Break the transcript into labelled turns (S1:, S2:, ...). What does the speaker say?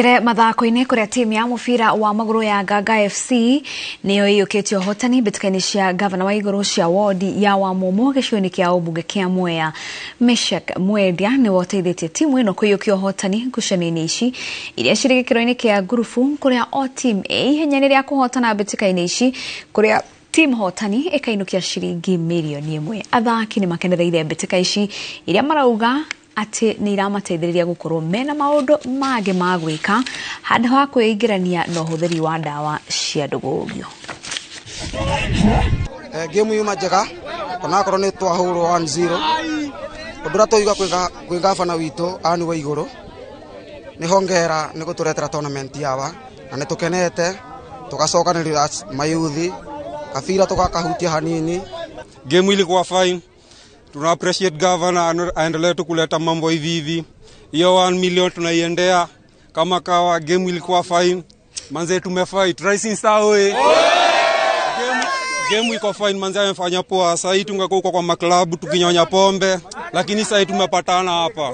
S1: Mathako-inĩ kũrĩa timu ya mũbira wa magũrũ ya Nganga FC nĩyo ĩiyũkĩtie ũhotani mbĩtĩka-inĩ cia gavana wa igũrũ cia wodi ya Wamumu gĩcigo-inĩ kĩa ũmbunge kĩa Mwea. Meshak Mwendia nĩwe ũteithĩtie timu ĩno kũiyũkia ũhotani ngucanio-inĩ ici iria cirĩ gĩkĩro-inĩ kĩa ngurubu kũrĩa o timu ĩ ihenya-inĩ rĩa kũhotana mbĩtĩka-inĩ ici kũrĩa timu hotani ĩkainũkia ciringi mirioni 1. Athaki nĩ makenereire mbĩtĩka ici iria marauga atĩ nĩ iramateithĩrĩria gũkorwo mena maũndũ mangĩ ma gwĩka handũ ha kwĩingĩrania na ũhũthĩri wa ndawa cia ndũgũgio.
S2: Game yuma njega onakorwo nĩ twahũrwo 1-0. Ũndũ ũrĩa tũiga kwĩ gavana witũ Anne Waigũrũ nĩ hongera nĩ gũtũretera tournament yawa na nĩ tũkenete tũgacokanĩrĩra mayuthi kabira tũgakahutia hanini.
S3: Game ilikuwa fine. Tuna appreciate governor aendelee tu kuleta mambo hivi hivi. Hiyo 1 million tunaiendea kama kawa. Game ilikuwa fine. Manze tumefight. Rising Star oye. Game iko fine, manze amefanya poa. Sasa hii tungekuwa kwa maklabu tukinyonya pombe, lakini sasa hii tumepatana hapa.